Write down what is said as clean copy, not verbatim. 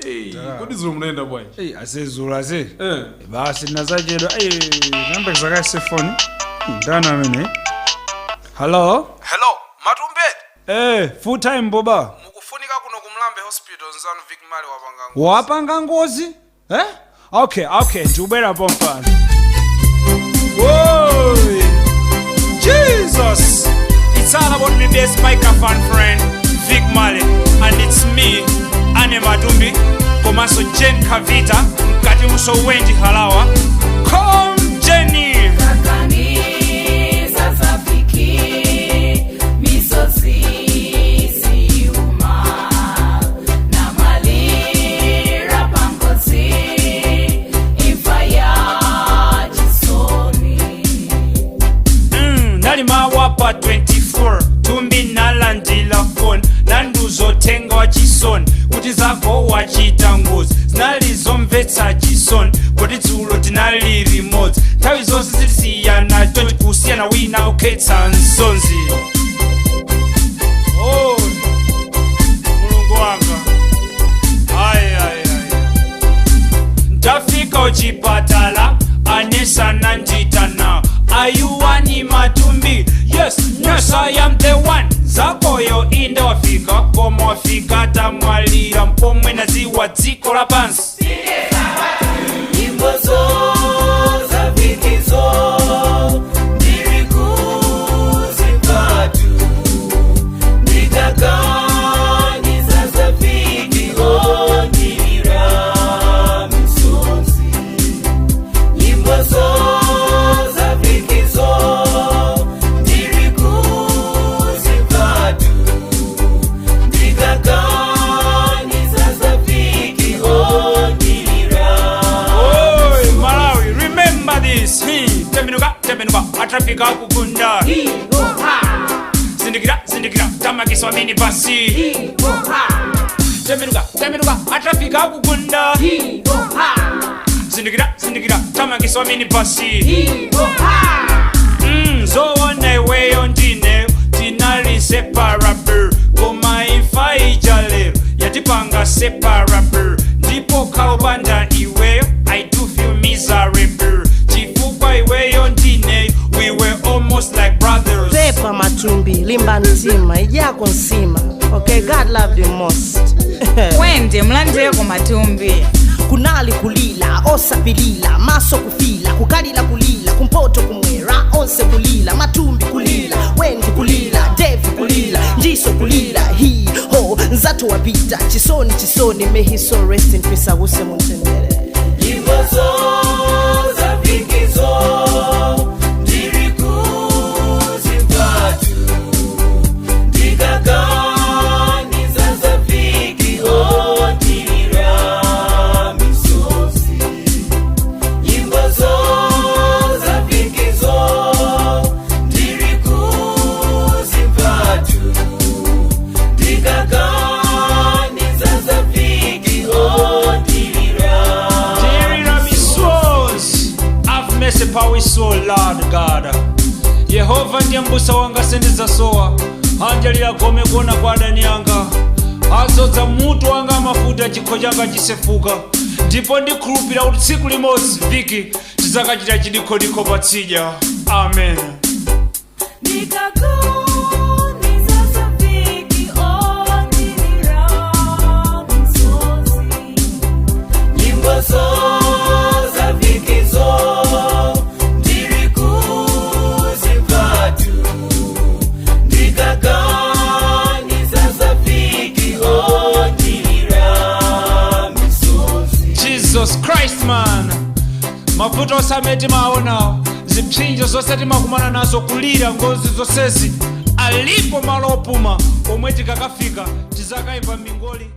Hey, kodi dzulo munaenda bwanji? Ei, ase dzulo ase. Eh. Basi nazachedwa. Ei, namba zakase phone. Ndani amene? Hello? Hello, Matumbi. Eh, full time boba. Mukufunika kuno kumlambe hospital, nzanu Vic Mali wapanga ngozi. Wapanga ngozi? Eh? Okay, ndikubwera pompano. Whoa! Jesus! It's all about me best microphone friend, Vic Mali, and it's me, Anne Matumbi, komanso Jen Kavita, mkati muso Wendy Halawa. Come Jenny! Kanisa safiki misozi siuma na malira pangozi imfa ya chisoni. Nalimawa pa 24 tumbi nalandila phone nanduzotenga wa chisoni kuti zako wachita ngozi zinalizomvetsa chisoni kuti dzulo tinali limodzi nthawi zonse zitisiyana chonchi kusiyana wina ukhetsa msonzi. Oh, Mulungu wanga, ayi ayi ayi. Ndafika uchipatala anesana nditana, "Ayuwani Matumbi?" Yes, I am the one." Zakoyo inde wafika koma wafika tamwalira mpomwe naziwa dziko la pansi. Nyimbo za vikizo ndiri kuzipatu ndikaganiza za Viki ndilira misozi. Nyimbo za vikizo ndiri kuzipatu ndikaganiza za Viki ndilira. Oi, Malawi, remember this. Tembenuka, tembenuka, atrafika kugunda. Sindikira, sindikira, tamakiswa mini basi. Tembenuka, tembenuka, atrafika kugunda. Sindikira, sindikira, tamakiswa mini basi. Zoona iweyo ndine tinali separable koma imfa ija lero yatipanga separable ndipo khalopanda iweyo I do feel miserable chifukwa iweyo ndine we were almost like brothers. Pepa Matumbi, limba mtima, ijako nsima. Okay, God love you most. Wende mlandireko Matumbi. Kunali kulila osapilila maso kufila kukalila kulila kumpoto kumwera onse kulila Matumbi kulila Wendi kulila Devi kulila Njiso kulila hi ho nzatu wapita chisoni chisoni. May he so rest in peace, awuse muntendere. Nyimbo za vikizo ndiri kuzipatu ndikaganiza za Viki ndilira misozi. Nyimbo za vikizo ndiri kuzipatu ndikaganiza za Viki ndilira. Ndilira misozi. Have mercy upon we soul, Lord God. Yehova ndiye mbusa wanga sindidzasowa anjalira gome kuona kwa adani anga azodza mutu wanga amafuta chikho changa chisefuka ndipo ndikhulupirira kuti tsiku limodzi Viki tidzakachita chidikhodikho patsidya. Amen. Ndikaganiza za Viki ndilira misozi. Nyimbo za vikizo ndiri kuzipatu ndikaganiza za Viki ndilira misozi. Jesus Christ, man, mavuto onse timaonawo zipsinjo zonse timakumana nazo kulira ngozi zonsezi alipo malo opuma omwe tikakafika tizakayimba mingoli.